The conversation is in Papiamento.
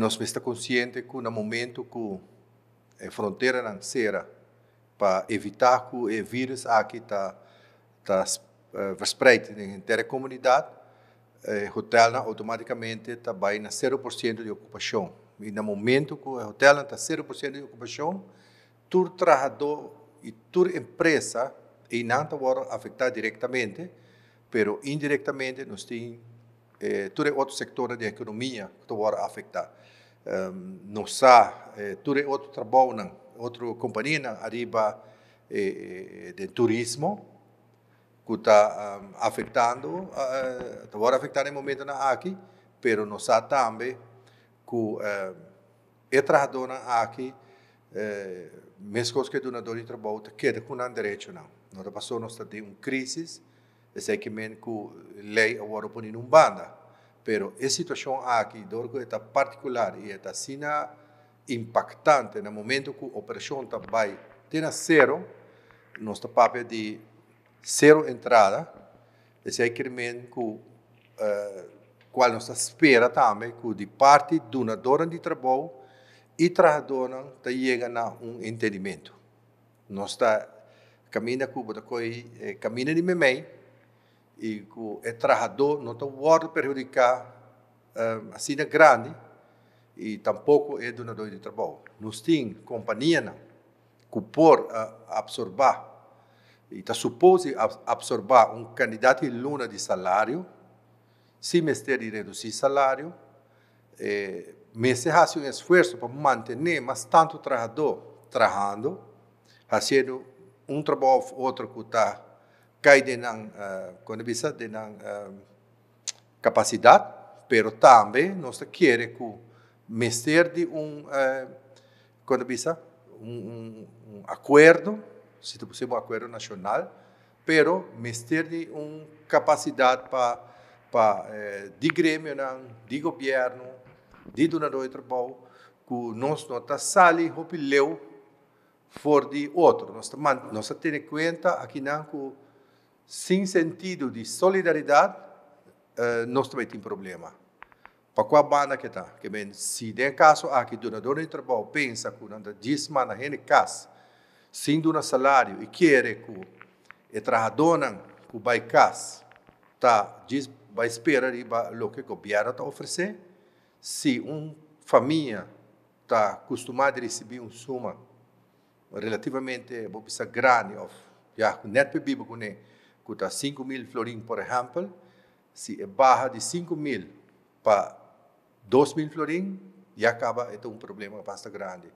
Nos mester ta konsiente ku na momento ku e fronteranan sera pa evitá ku e vírùs aki ta verspreid den henter e komunidat, e hotelnan outomátikamente ta bai na 0% di okupashon. I na momento ku e hotelnan ta 0% di okupashon, tur trahadó i tur empresa einan ta wòrdu afektá direktamente, pero indirektamente nos tin tur e otro sektornan di ekonomia ku ta wòrdu afektá. Nos sa tur e otro trabounan, otro kompanianan ariba den turismo ku ta afektando, ta wòrdu afektá na e momentonan aki, pero nos sa tambe ku e trahadónan aki, meskos ku e dunadó di trabou, ta keda ku nan derechonan. No ta pasobra nos ta den un krísis. Esei ke men ku lei a wòrdu poni na un banda. Pero e situashon aki, dor ku e ta partikular i e ta asina impaktante na momento ku operashon ta bai te na sero, nos ta papia di sero entrada, esei kier men ku kual nos ta spera tambe ku di parti dunadornan di trabou i trahadornan ta yega na un entendimentu. Nos ta kaminda ku bo ta kohe e kaminda di meimei i ku e trahadó no ta wòrdu perhudiká asina grandi i tampoko e dunadó di trabou. Nos tin kompanianan ku por apsorbá i ta supos di apsorbá un kandidat di luna di salario si mester di redusí salario. E mester hasi un esfuerso pa mantené mas tantu trahadó trahando, hasiendo un trabou òf otro ku ta kai den nan, kon ta bisa, den nan kapasidat, pero tambe nos ta kere ku mester di un, kon ta bisa, un akuerdo, si ta posibel un akuerdo nashonal, pero mester di un kapasidat pa pa di gremionan, di gobièrnu, di dunadó di trabou ku nos no ta sali hopi leu for di otro. Nos ta nos ta tene kuenta akinan ku sin sentido di solidaridat nos ta bai tin problema. Pa kua banda ke ta? Ke men si den e kaso aki dunadónan di trabou pensa ku nan ta djis manda hende kas sin duna salario i kere ku e trahadónan ku bai kas ta djis bai spera riba loke gobièrnu ta ofresé, si un famia ta kustumá di risibí un suma relativamente bo bisa grandi òf ya ku nèt por biba kuné ku ta 5000 florin por ehèmpel, Si e baha di 5000 pa 2000 florin, ya kaba e ta un problema basta grandi.